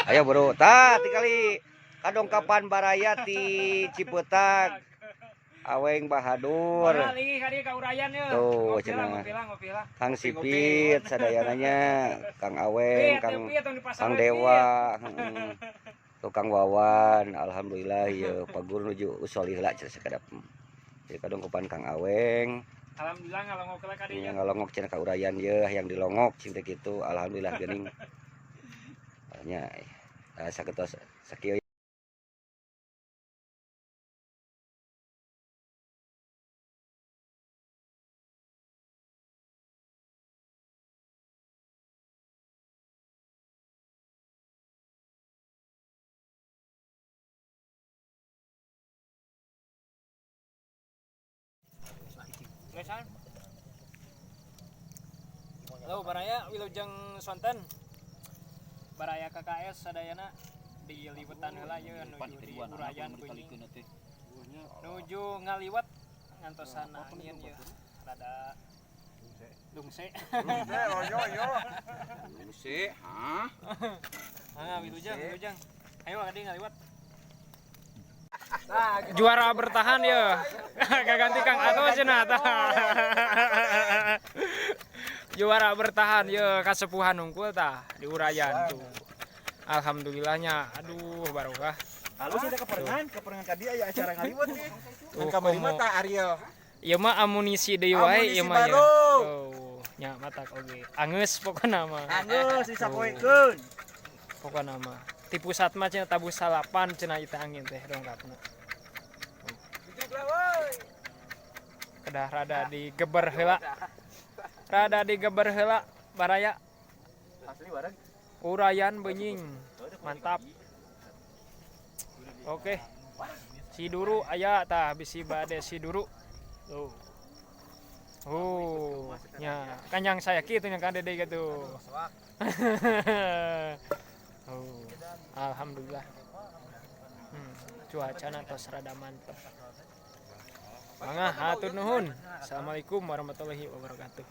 Ayo bro, tah tikali kadongkapan baraya ti Cipetak. Aweng Bahadur. Tuh cenah. Kang Sipit sadayananya, Kang Aweng, Kang Kang Dewa, tuh Kang Wawan, alhamdulillah ya Pak Guru nuju usolih lah cenah sakedap. Jadi kadongkapan Kang Aweng. Alhamdulillah ngalongok lah ka dieu. Ngalongok cenah ka urayan ye yang dilongok cinta kitu, alhamdulillah geuning. Nya saketos sakieu. Halo baraya wilujeng sonten. Baraya KKS sadayana di liwetan heula ieu nuju di urayan kunying. Nuju ngaliwat ngantosan angin ieu rada dungse. Dungse, hah? Ah, wilujeng, wilujeng. Ayo ka dieu ngaliwat. Juara bertahan ya. Gak ganti Kang Ato cenah tah. Juara bertahan ya kasepuhan unggul tah di urayan tuh. Alhamdulillahnya, aduh barokah. Halus eta keperengan ka dieu aya acara ngaliwet nih. Kan kamari mah tah Ariel. Ieu mah amunisi deui wae ieu mah ya. Oh, nya matak oge. Angeus pokona mah. Angeus disapoekeun. Pokona mah. Ti pusat mah cenah tabuh salapan cenah ieu teh angin teh dongkapna. Kedah rada digeber heula. Rada digeber heula baraya. Asli bareng. Urayan benying. Mantap. Oke. Siduru aya tah bisi bade siduru. Tuh. Oh, nya kanyang saya kitu nya kan dede gitu. Oh, alhamdulillah. Cuacana tos rada mantep. Mangga hatur nuhun. Assalamualaikum warahmatullahi wabarakatuh.